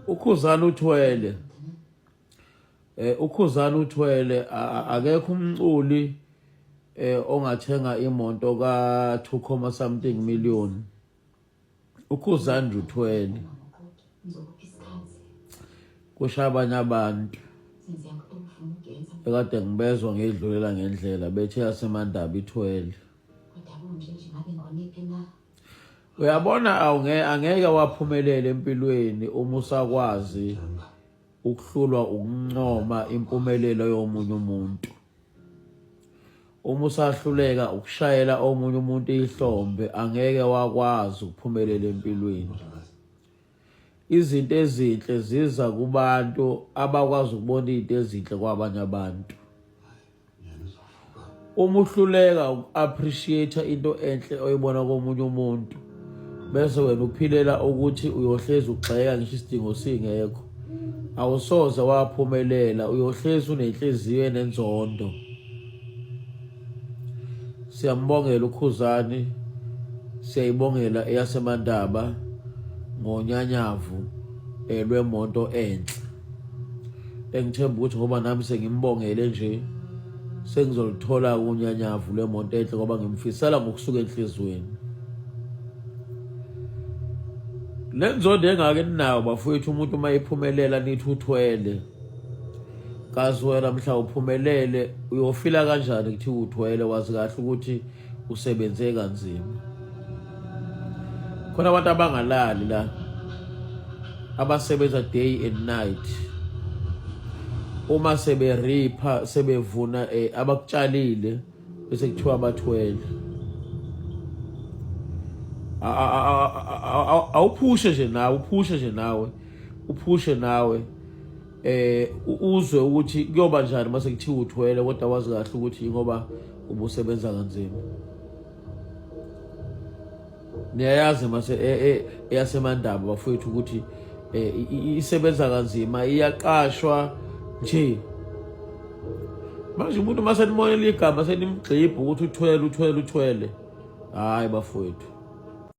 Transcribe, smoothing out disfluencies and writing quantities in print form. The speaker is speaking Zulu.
Ukhuzani uthwele. Eh ukhuzani uthwele akekho umculi eh ongathenga imoto ka 2, something million. Ukhuzani nje uthwele. Kusho abanye abantu. Ekade ngibezwa ngidlulela ngendlela bethe yasemandaba ithwele. Uyabona awunge angeke waphumelela empilweni uma usakwazi ukuhlulwa ukuncoma impumelelo yomunye umuntu. Uma usahluleka ukushayela omunye umuntu ihlombe angeke wakwazi ukuphumelela empilweni. Izinto ezinhle ziza kubantu abakwazi ukubona izinto ezinhle kwabanye abantu. Uma uhluleka uku-appreciate into enhle oyibona komunye umuntu bese wena uphilela ukuthi uyohlezi ugxeka ngisho isidingo singekho awusoze waphumelela uyohlezi unenhliziyo enenzondo siyambongela ukhuzani siyayibongela eyasemandaba ngonyanyavu eh, lwemoto enhle engithemba ukuthi ngoba nami sengimbongele nje sengizoluthola unyanyavu lwemoto enhle ngoba ngimfisela ngokusuka enhliziyweni le nzondo engake ninayo bafowethu umuntu uma ephumelela nithi uthwele kazi wena mhla uphumelele uyofila kanjani kuthiwa uthwele wazi kahle ukuthi usebenze kanzima khona abantu abangalali la abasebenza day and night uma seberipha sebevuna eh, abakutshalile bese kuthiwa bathwele awuphushe nje nawe uphushe nje nawe uphushe nawe eh uzwe ukuthi kuyoba njani mase kuthiwa uthwele kodwa wazi kahle ukuthi ngoba ubusebenza kanzima niyayazi mase e, e, eyasemandaba bafowethu ukuthi eh, isebenza kanzima iyaqashwa nje manje umuntu mase nimonela igama senimgxibha ukuthi uthwele uthwele uthwele hayi bafowethu.